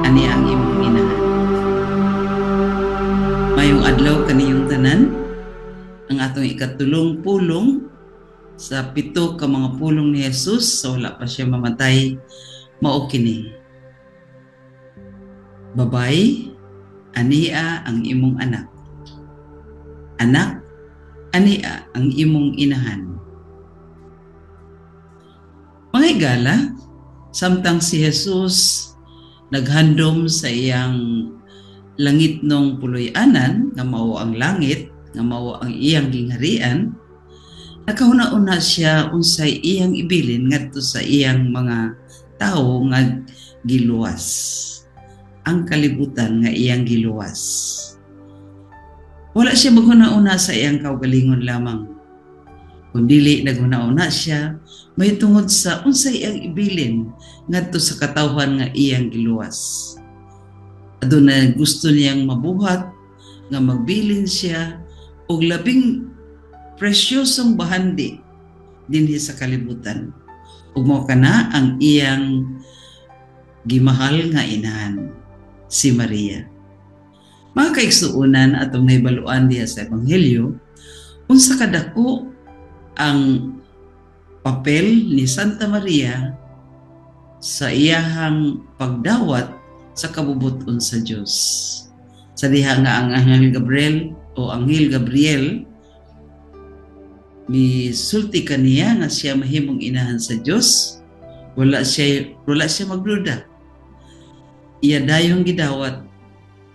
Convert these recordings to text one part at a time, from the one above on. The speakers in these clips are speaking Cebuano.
Ani ang imong inahan." Mayong adlaw kaniyong tanan. Ang atong ikatulong pulong sa pito ka mga pulong ni Jesus sa wala pa siya mamatay mao kini: "Babay, ania ang imong anak. Anak, ania ang imong inahan." Mga higala, samtang si Jesus naghandom sa iyang langitnong puloy-anan nga mao ang langit, nga mao ang iyang gingharian, nakahuna-una siya unsay iyang ibilin ngadto sa iyang mga tawo nga giluwas, ang kalibutan nga iyang giluwas. Wala siya maghuna-una sa iyang kaugalingon lamang, kundili naghuna-una siya may tungod sa unsay iyang ibilin ngadto sa katawhan nga iyang giluwas. Aduna gusto niyang mabuhat nga magbilin siya og labing presyosong bahandi dinhi sa kalibutan, ug mao kana ang iyang gimahal nga inahan, si Maria. Mga kaigsuonan, atong nahibaluan diha sa Ebanghelyo unsa kadako ang papel ni Santa Maria sa iyahang pagdawat sa kabubuton sa Dios. Sa diha nga ang Anghel Gabriel o Anghel Gabriel misulti kaniya nga siya mahimong inahan sa Dios, wala siya magduda. Iya dayong gidawat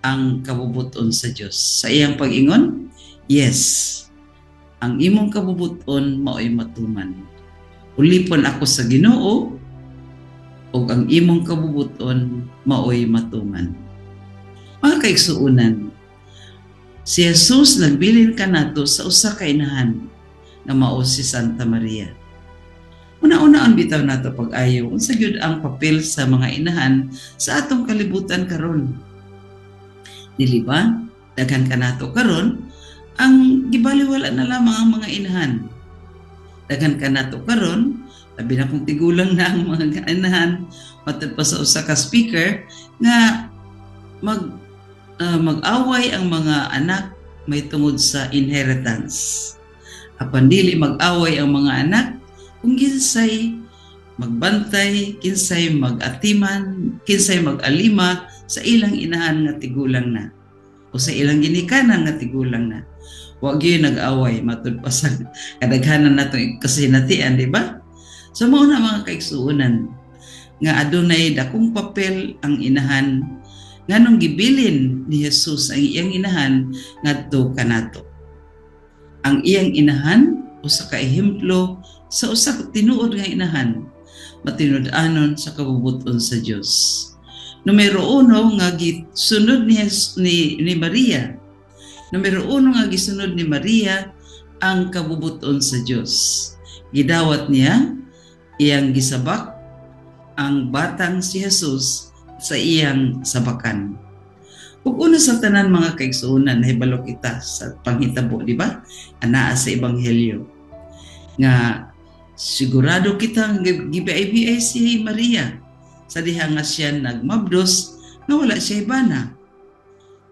ang kabubuton sa Dios. Sa iyang pag-ingon, "Yes, ang imong kabubuton mao'y matuman. Ulipon ako sa Ginoo ug ang imong kabubuton mao'y matuman." Mga kaigsuonan, si Jesus nagbilin kanato sa usa ka inahan nga mao si Santa Maria. Una-una ang bitaw nato pag-ayo unsa gyud ang papel sa mga inahan sa atong kalibutan karon. Dili ba? Daghan kanato karon ang gibaliwala na lamang ang mga inahan. Daghan kanato karon, labi na kung tigulang na ang mga inahan, matud pa sa usa ka speaker nga mag-away ang mga anak may tungod sa inheritance. Apan dili mag-away ang mga anak kung kinsay magbantay, kinsay mag-atiman, kinsay mag-alima sa ilang inahan nga tigulang na o sa ilang ginikanan nga tigulang na. Wa gyud nag-away matud pa sa kadaghanan nato kasinatian, di ba? So mao na, mga kaigsuonan, nga adunay dakong papel ang inahan nganong gibilin ni Jesus ang iyang inahan ngadto kanato. Ang iyang inahan usa ka ehemplo sa usa ka tinuod nga inahan, matinud-anon sa kabubuton sa Dios. Numero uno nga gisunod ni Maria. Numero uno nga gisunod ni Maria ang kabubuton sa Dios. Gidawat niya iyang gisabak ang batang si Jesus sa iyang sabakan. Ug una sa tanan, mga kaigsuonan, nahibalo kita sa panghitabo, di ba? Anaa sa Ebanghelyo nga sigurado kita nga gibiay si Maria sa diha nga siya nagmabdos nga wala siya bana.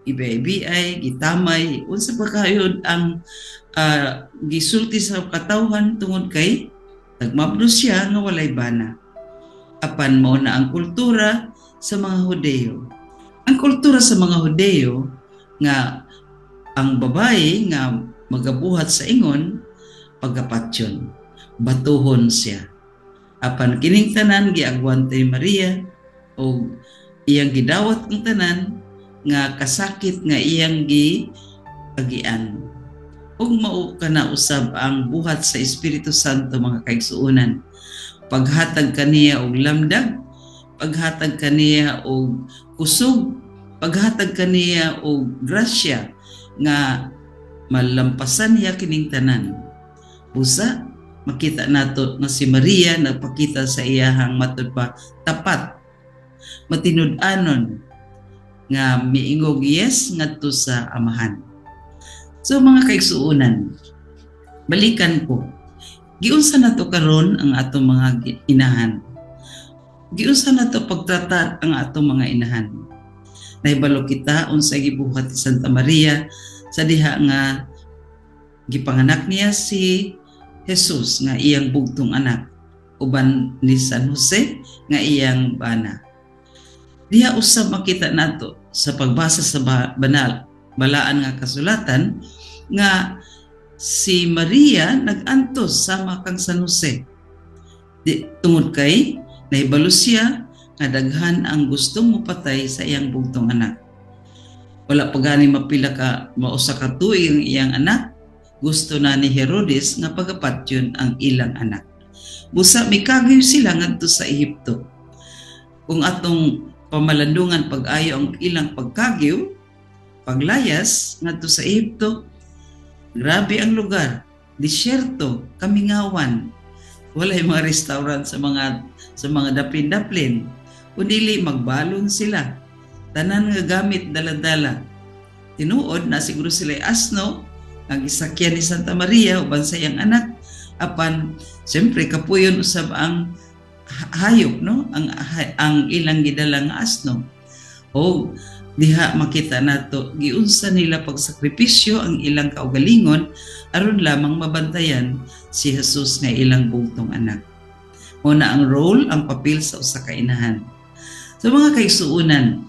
Gibiay-biay, gitamay, unsa pa kayod ang gisulti sa katawhan tungod kay nagmabdos siya nga walay bana. Apan mao na ang kultura sa mga Hudeo. Ang kultura sa mga Hudeo nga ang babae nga magabuhat sa ingon, pagapatyon, batuhon siya. Apan kining tanan giagwante ni Maria o iyang gidawat ang tanan nga kasakit nga iyang gi agian. Ug mao kana usab ang buhat sa Espiritu Santo, mga kaigsuonan. Paghatag kaniya og lamdag, paghatag kaniya og kusog, paghatag kaniya og grasya nga malampasan niya kining tanan. Busa makita nato nga si Maria nagpakita sa iyahang matud pa tapat, matinud-anon nga miingog yes ngadto sa Amahan. So mga kaigsuonan, balikan ko. Giunsa nato karon ang atong mga inahan? Giunsa nato pagtratar ang atong mga inahan? Nahibalo kita unsay gibuhat ni Santa Maria sa diha nga gipanganak niya si Jesus nga iyang bugtong anak uban ni San Jose nga iyang bana. Diha usab makita nato sa pagbasa sa banal balaan nga kasulatan nga si Maria nag-antos sama kang San Jose. Di, tungod kay nahibalo siya nga daghan ang gustong mopatay sa iyang bugtong anak. Wala pa gani mapila ka mausa ka tuig ang iyang anak, gusto na ni Herodes nga pagapatyon ang ilang anak. Busa mikagiw sila ngadto sa Ehipto. Kung atong pamalandungan pag-ayo ang ilang pagkagiw, paglayas ngadto sa Ehipto, grabe ang lugar, disyerto, kamingawan. Walay mga restaurant sa mga daplin-daplin. Kundili magbalon sila. Tanan nga gamit dala-dala. Tinuod na siguro sila asno ang gisakyan ni Santa Maria uban sa iyang anak, apan siyempre kapuyon usab ang hayop, no, ang ilang gidala nga asno. O diha makita nato giunsa nila pagsakripisyo ang ilang kaugalingon aron lamang mabantayan si Jesus nga ilang bugtong anak. Mao na ang role, ang papel sa usa ka inahan. Sa mga kaigsuonan,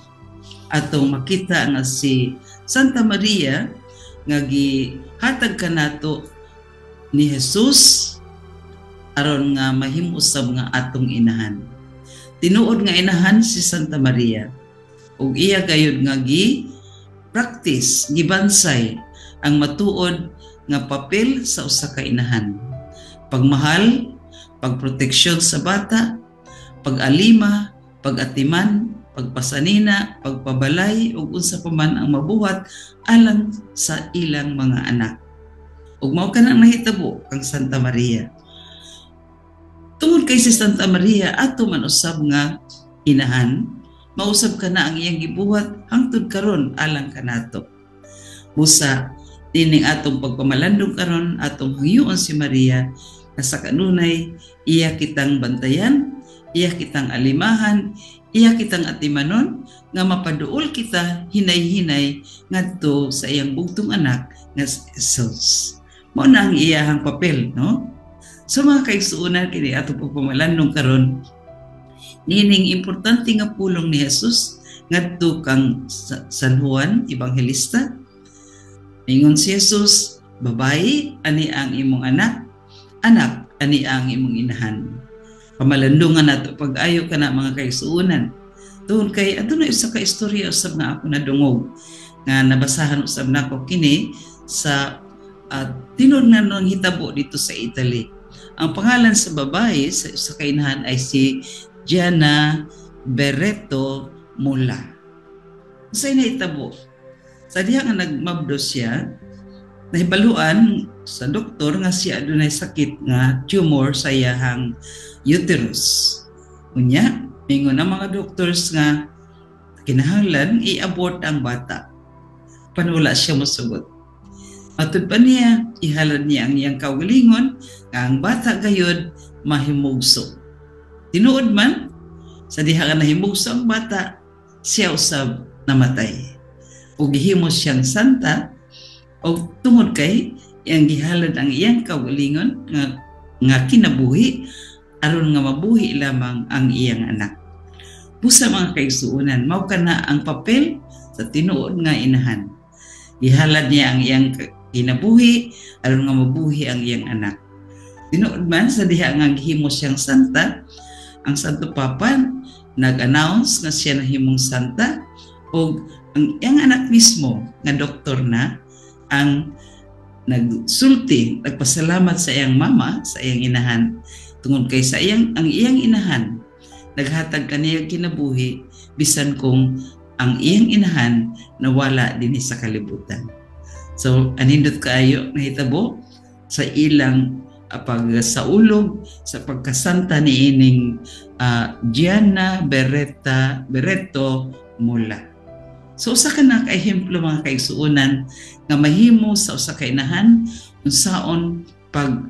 atong makita nga si Santa Maria nga gihatag kanato ni Jesus aron nga mahimo usab nga atong inahan. Tinuod nga inahan si Santa Maria ug iya gayud nga gi practice, gibansay ang matuod nga papel sa usa ka inahan. Pagmahal, pagproteksyon sa bata, pag-alima, pag-atiman, pagpasanina, pagpabalay ug unsa pa man ang mabuhat alang sa ilang mga anak. Ug mao kanang nahitabo kang Santa Maria. Tungod kay si Santa Maria ato man usab nga inahan, mausab kana ang iyang gibuhat hangtod karon alang kanato. Busa dining atong pagpamalandong karon, atong hangyoon si Maria na sa kanunay iya kitang bantayan, iya kitang alimahan, iya kitang atimanon nga mapaduol kita hinay-hinay ngadto sa iyang bugtong anak nga si Jesus. Mao na ang iyahang papel, no? Sa mga kaigsuonan, kini atong pagpamalandong karon nining importante nga pulong ni Jesus ngadto kang San Juan Evangelista. Ingon si Jesus, "Babayi, ani ang imong anak. Anak, ani ang imong inahan." Pamalandungan nato pag-ayo kana, mga kaigsuonan. Tungod kay aduna usa ka istorya usab nga ako nadungog nga nabasahan usab nako kini sa tinuod nga nang hitabo dito sa Italy. Ang pangalan sa babae sa kainahan ay si Gianna Beretta Molla. Sa nahitabo? Sa diha nga nagmabdo siya, nahibaluan sa doktor nga siya adunay sakit nga tumor sa iyahang uterus. Unya, mingon ang mga doctors nga kinahanglan i-abort ang bata. Panula siya mosugot. Matud pa niya, ihalad niya ang iyang kaugalingon nga ang bata gayod mahimugso. Tinuod man, sa diha nga nahimugso ang bata, siya usab namatay. Ug gihimo siyang santa o tungod kay iyang gihalad ang iyang kaugalingon nga kinabuhi aron nga mabuhi lamang ang iyang anak. Busa, mga kaigsuonan, mao kana ang papel sa tinuod nga inahan. Gihalad niya ang iyang kinabuhi aron nga mabuhi ang iyang anak. Tinuod man, sa diha nga gihimo siyang santa, ang Santo Papa nag-announce nga siya nahimong santa ug ang iyang anak mismo nga doktor na ang nagsulti, nagpasalamat sa iyang mama, sa iyang inahan, tungod kay sa iyang ang iyang inahan naghatag kaniya kinabuhi bisan kung ang iyang inahan nawala dinhi sa kalibutan. So anindot kaayo nahitabo sa ilang pagsaulog sa pagkasanta ni ining Gianna Beretta Beretta Molla. So usa ka na ka ehemplo, mga kaigsuonan, nga mahimo sa usa ka inahan unsaon pag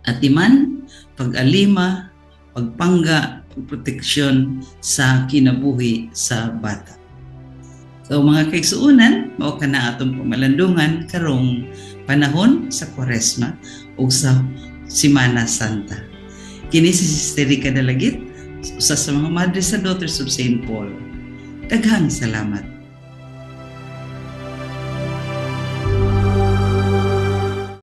atiman, pag-alima, pagpangga, Ug proteksyon sa kinabuhi sa bata. So mga kaigsuonan, mao kana atong pamalandungan karong panahon sa Kwaresma ug sa Simana Santa. Kini si Sister Rica Dalagit, usa sa mga Madre sa Daughters of St. Paul. Daghang salamat.